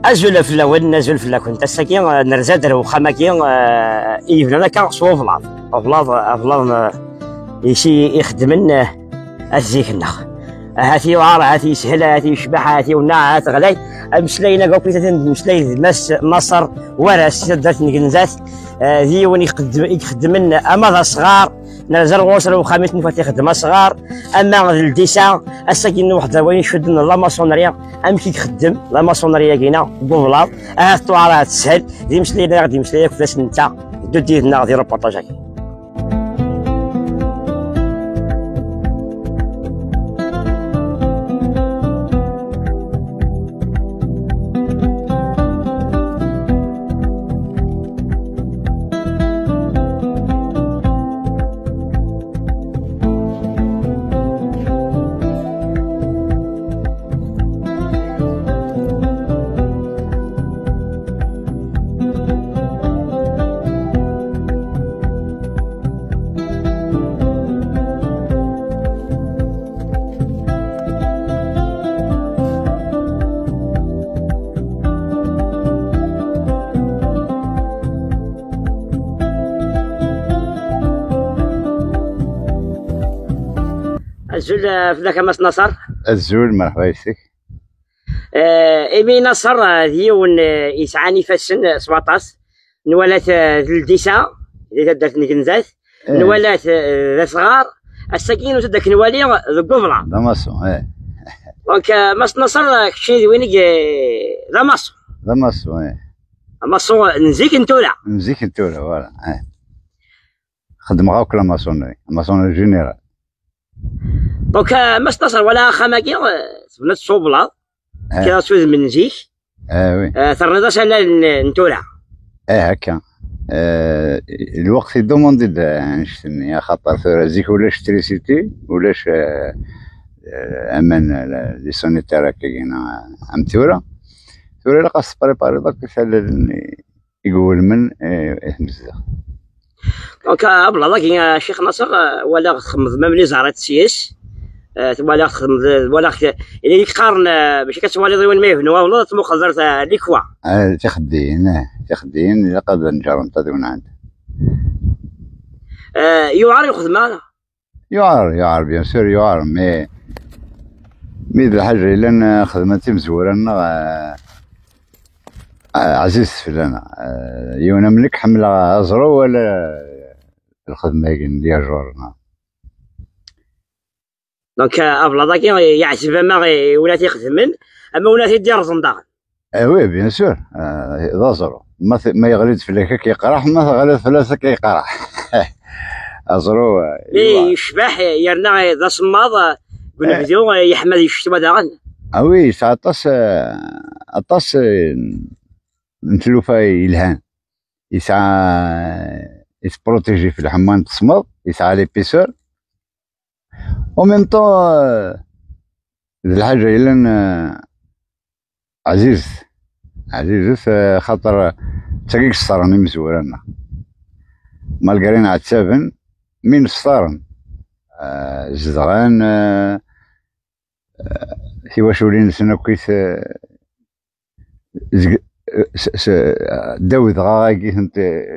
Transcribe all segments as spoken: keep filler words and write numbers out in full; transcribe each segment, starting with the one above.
Azul fell-awen, azul fell-akent. Ass-agi, eh, nerza-d ar uxxam-agi, eh, i yebnan akka s ublaḍ. Ublaḍ, ublaḍ, eh, i si ixeddmen, eh, at zik-nneɣ. Ahat yewɛer, ahat yeshel, ahat yecbeḥ, ahat iwenneɛ, ahat ɣlay. Ameslay-nni akk i t-id-nemmeslay d Mass Naṣer Waras, si taddart n Genzat. Eh, d yiwen i ixeddem-, i ixeddmen ama d asɣar, nerza ɣur-s ar uxxam i t-nufa ixeddem asɣar, ama d ldisa. Ass-agi n waḥed wayen icudden la maçonnerie, amek i ixeddem la maçonnerie-agi-na deg ublaḍ. Ahat tuɛer, ahat teshel, d imeslayen ara ɣ-d-imeslay akk fell-as netta. Ddu-d yid-neɣ di reportage-agi. Azul, eh, fell-ak a Mass Naṣer. Azul, merḥba yes-k. Eh, imi Naṣer, eh, d yiwen, eh, yesɛan ifassen, eh, s waṭas. Nwala-t, eh, d ldisa di taddart n Genzat. Eh. Nwala-t, eh, d asɣar. Ass-agi nusa-d ad k-nwali deg ublaḍ. D amaṣu, eh. Donc, eh, Mass Naṣer, eh, keččini d win i, eh, d amaṣu. D amaṣu, eh. Amaṣu n zik n tura. N zik n tura, voilà, eh. Xedmeɣ akk la maçonnerie, la maçonnerie générale. Donc, eh, Mass Naṣer, wala axxam-agi, eh, tebniḍ-t s ublaḍ, eh, kra s udem n zik. Eh, oui. Eh, terniḍ-as allal n, n tura. Eh, akka. Eh, lweqt idumandi-d, eh, annect-nni, axaṭer tura zik ulac trisiti, ulac, eh, eh, aman, eh, les sanitaires akkagi, neɣ am tura. Tura ilaq ad s-tepripariḍ akk i tallal-nni i iwulmen, eh, i tmezzeɣ. Donc, eh, ablaḍ-agi, eh, Ccix Naṣer, eh, walaɣ txedmeḍ même les arêtes s-yes. Eh, walaɣ txedmeḍ, walaɣ k-, yella i yeqqaren, eh, bac akka twaliḍ yiwen ma yebnu ablaḍ, ad tmuqleḍ ar ta-, likwa. Eh, tixeddiyin, eh, tixeddiyin, ilaq ad nǧarent ad unɛent. Eh, yuɛer i lxedma? Yuɛer, yuɛer, bien sûr, yuɛer, mais, mais d lḥaǧa yellan, eh, xedmen timezwura-nneɣ, eh, eh, ɛzizet fell-aneɣ. Eh, yiwen am nekk ḥemmleɣ aẓru wala lxedma-agi n lyajur-nneɣ. Donc, eh, ablaḍ-agi yeɛzeb ama i win ad t-ixedmen, ama win ad t-id-irẓen daɣen. Eh oui, bien sûr, eh, d aẓru. Ma t-, ma yeɣli-d fell-ak ad k-yeqreḥ, ma teɣliḍ fell-as ad k-yeqreḥ. Aẓru, eh, mais yecbeḥ, yerna d asemmaḍ, eh, deg unebdu, eh, yeḥma di ccetwa daɣen. Ah oui, yesɛa aṭas, eh, aṭas, eh, n tlufa yelhan. Yesɛa, eh, yettprotiji f lḥemma n tesmeḍ, yesɛa l'épaisseur. En même temps, eh, d lḥaǧa yellan, eh, ɛzizet. Ɛzizet, eh, xaṭer d tagi i yessṭaren imezwura-nneɣ. Malgré nɛettaben, mi nessṭaren, eh, zedɣen, eh, eh, tiwaculin-nsen akkit, eh, zeg-, eh, s, s, eh, ddaw idɣaɣ-agi tent-,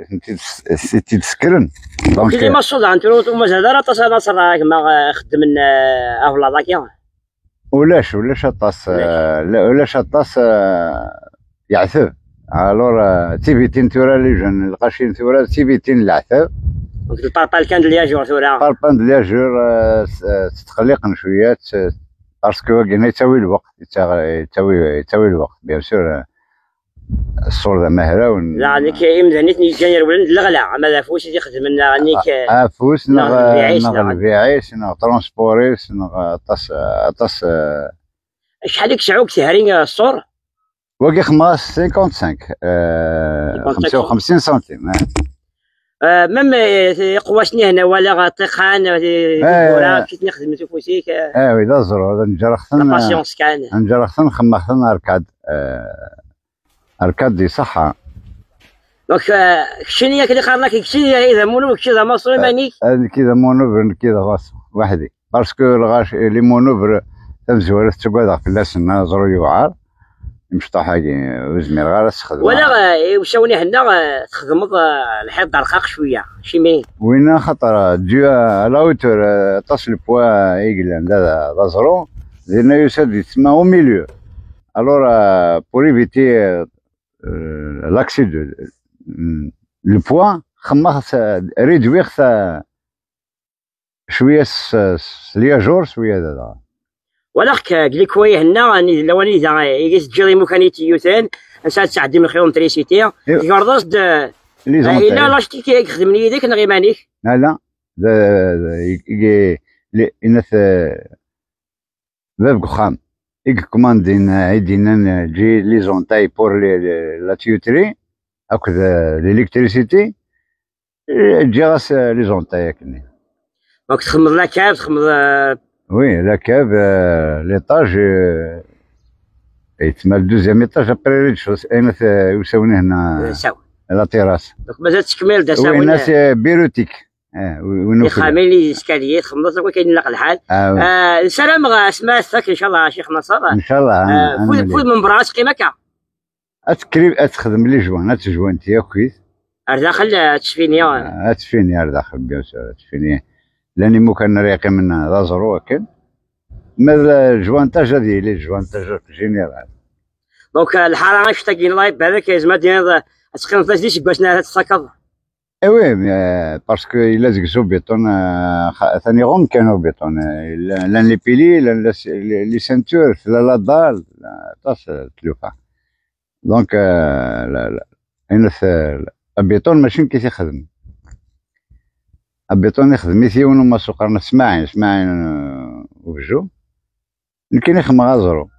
tent-id-, tent-id-ssekren. Donc, ok, les maçons daɣen tura ur mazal ara aṭas ara ṣerreɣ gma, eh, xeddmen, eh, ablaḍ-agi. Ulac, ulac aṭas, ulac. Eh, la, ulac aṭas, eh, yeɛteb. Alors, eh, d tibitin tura, les jeunes, lqaci n tura, d tibitin n leɛtab. Donc, le parpaing de lyajur tura. Parpaing de lyajur, eh, s, eh, tettqelliqen cwiya, tt-, parce que wagi yettawi lweqt, yettawi, yettawi, yettawi lweqt, bien sûr, eh, ṣṣur d amehraw n- La, nekk imdanen i ten-yeǧǧan rewlen d leɣla, ama d afus i t-ixedmen, neɣ nekk, a-, afus, neɣ neɣ, d lbiɛ-is, neɣ neɣ lbiɛ-is, neɣ transport-is, neɣ aṭas, aṭas, eh. Acḥal i yesɛu deg tehri, eh, ṣṣur? Wagi xedmeɣ-as cinquante-cinq, eh, cinquante-cinq xemsa u xemsin santim, eh. Eh, même, eh, iqewwasen-ihin walaɣ ṭṭiqan, eh, tiwwura, eh, kif ten-ixedmen s ufus-ik, eh. Eh, oui, d aẓru, d neǧreɣ-ten, la patience kan. Neǧreɣ-ten, xemmeɣ-ten arcade, eh, arcade di ṣaḥḥa. Donc, eh, keččini yak li qqaren ak, keččini ay d amunub, kečči d amaṣru iman-ik? Eh, nekki d amunub, nekki d amaṣru, weḥd-i. Parce que lɣaci, les manœuvres, tamezwarut ttagadeɣ fell-asen, aẓru yewɛer. imecṭaḥ-agi, ur zmireɣ ara ad s-xedmeɣ. Wala, eh, iwsawen ihenna, eh, txedmeḍ, eh, lḥiḍ d arqaq cwiya, cimi. Winna xaṭer, eh, dû à la hauteur, eh, aṭas le poids i yellan, d, d aẓru, dinna yusa-d yettma au milieu. Alors, euh, pour éviter, euh, l'accès de, mm, le poids, xemmeɣ, réduire ta, cwiya s, s les jours, cwiya d, dɣa. Walaɣ-k deg likwayi henna, anida, lawan anida i teǧǧiḍ imukan i t-yuten, ansa ad tesɛeddim lxir n trisiti, tgerḍeḍ-d, les antennes. Yella lastik i ixedmen yid-k neɣ iman-ik? Ala, d, d, i, i, li, inat, eh, bab deg uxxam i yekkumandin, eh, i d-yennan, eh, ǧi les antennes pour les, les, la tuyauterie akked, eh, l'électricité. Eh, ǧǧiɣ-as, eh, les antennes akkenni. Donc txedmeḍ la cave, txedmeḍ, eh, oui, la cave, eh, l'étage, eh, yettmal deuxième étage, après rez-de-chaussée, ayen at, eh, usawen hna, eh, la terrasse. Donc mazal tettkemmileḍ d asawen, oui, c'est bureautique. Eh, wi-, win ixxamen, les escaliers, txedmeḍ akk akken ilaq lḥal. Ah, oui. Eh, nessaram, eh, asma ad tfak, inchallah, a Ccix Naṣer. Inchallah, eh, ad, ad fud, fud n berra ad teqqim akka. Ad tekkri, ad texdem les joints, ad tejwant yakk-it. Ar daxel, eh, ad tfini. Ah, ad tfini ar daxel, bien sûr, ad tfini. Llan imukan ara yeqqimen d aẓru akken. Ma d jointage ad yili, jointage général. Donc, eh, lḥara anect-agi n live, balak, yezmer ad d-tiniḍ, eh, ad teqqimeḍ d iseggasen ara tettakeḍ. Eh oui, mais, euh, parce que il a des béton, euh, atan iɣum kan béton, euh, llan les piliers, llan les, les, les ceintures, la, la dalle, la, aṭas, euh, tlufa. Donc, euh, la, la, inat, euh, béton, machine qui s'y خدم. Béton يخدم يثيون وما سوقرنا سماعين، سماعين، euh, وبجو. لكن يخمغ أزرو.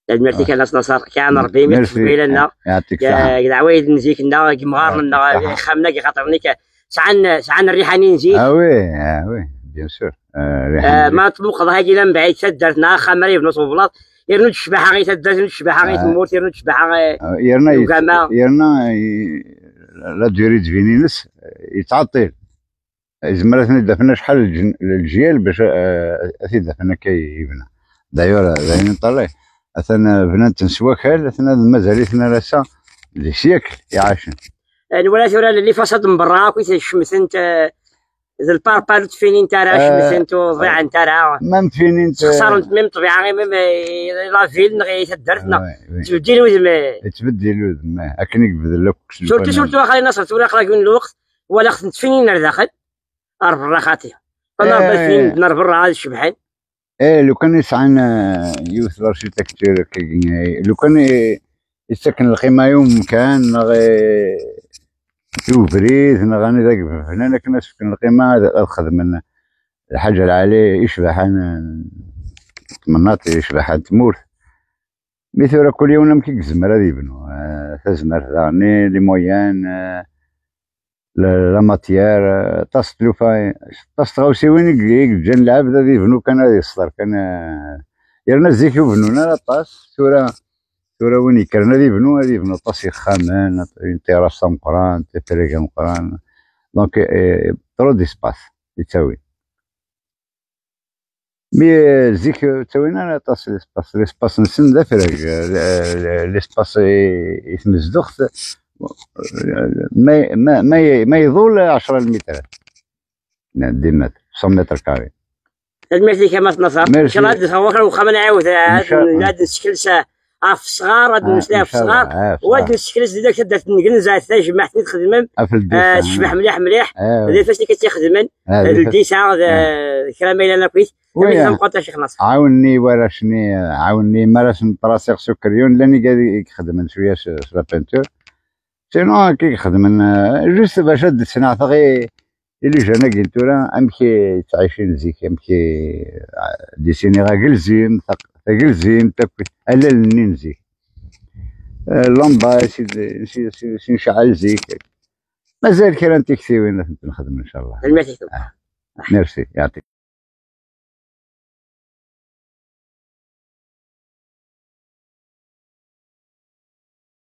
Tanemmirt-ik a Mass Naṣer, kan Rebbi mi tessebbil-nneɣ. Yeɛṭik ṣṣeḥḥa. Deg leɛwayed n zik-nneɣ, deg yimɣaren-nneɣ, ixxamen-agi xaṭer-nni sɛan, sɛan rriḥa-nni n zik. Ah oui, ah oui, bien sûr. Eh, ma tmuqeḍ hagi la mebɛid taddart neɣ axxam ara yebnu s ublaḍ, yernu-d ccbaḥa i taddart, yernu-d ccbaḥa i tmurt, yernu-d ccbaḥa i ugama. Yerna la durée de vie-ines yettɛeṭṭil. Yezmer ad ten-id-afen acḥal lǧen-, leǧyal bac, eh, ad t-id-afen akka yebna. D'ailleurs, d ayen neṭṭalay. Atan, eh, bnan-ten s wakal, atan ad mazal-iten ar ass-a di syakl iɛacen. Eh, nwala tura les façades n berra akk i tcemtent, eh, d lparpal ur ttfinint ara, eh, cemtent ur ḍiɛent ara. Ma mfinint, eh, xsarent même ṭṭbiɛa, même, eh, la ville neɣ i taddart neɣ, oui, oui, ttbeddil udem, eh. Yettbeddil udem, eh, akken i yebdel akk. Surtout, surtout a Xali Naṣer, tura aql-aken lweqt walaɣ-tent ttfinin ar daxel, ar berra xaṭi. Kan ar berra ad cebḥen. Eh, lukan i sɛan, eh, yiwet l'architecture akkagi, eh, lukan i, i ttaken lqima i umkan, neɣ i, i ubrid, neɣ anida bnan akken ad s-fken lqima, ad, ad xedmen lḥaǧa lɛali, icbaḥan n tmennaṭ, icbaḥan n tmurt. Mi tura kul yiwen amek i yezmer ad yebnu, eh, tazmert daɣen, les moyens, eh, la, la matière, eh, aṭas n tlufa, aṭas n tɣawsiwin i, i yeǧǧan lɛebd ad yebnu kan, ad yesṭer kan, eh, yerna zik ur bennun ara aṭas, tura, tura win yekkren ad yebnu, ad yebnu aṭas yexxamen, une terrasse tameqqrant, afrag ameqqran. Donc, eh, trop d'espace yettawi. Mi, eh, zik, eh, ur ttawin ara aṭas l'espace. L'espace-nsen d afrag. Eh, le-, le-, l'espace i, i tmezduɣt, eh, ma, ma, ma, ma iḍul ɛecra lmitrat. Dix mètres, cent mètres carrés. Tanemmirt-ik a Mass Naṣer. Merci. Inchallah ad d-neffeɣ wakal uxxam ad nɛiwed, ad, inchallah, ad nsekkles ɣef ṣṣɣar, ad, ah, nmeslay ɣef ṣṣɣar, inchallah, ah, u ad, ṣṣɣar, nsekkles di dak taddart n Genza, tajmaɛt-nni txedmem, af ldisa, eh, tecbeḥ mliḥ mliḥ, ah, d ifassen-ik ad tt-ixedmen, ah, d ldisa, d, ah, kra ma yellan akkit. Oui, tanemmirt, ah, tameqqrant a Ccix Naṣer. Ɛawnen-iyi warrac-nni, ɛawnen-iyi mi ara sen-ṭrasiɣ s ukeryun, llan igad i ixedmen cwiya s, s la peinture. Sinon, akka i ixedmen, eh, juste bac ad d-sneɛteɣ i, i les jeunes-agi n tura, amek i ttɛicin zik, amek i, ah, dessiniɣ agelzim, taq-, tagelzimt, akk allalen-nni n zik. Eh, lamba, si, si, si, si nceɛɛel zik. Mazal kra n tiktiwin ad tent-nexdem, inchallah. Tanemmirt-ik. Ah, merci, yeɛṭik.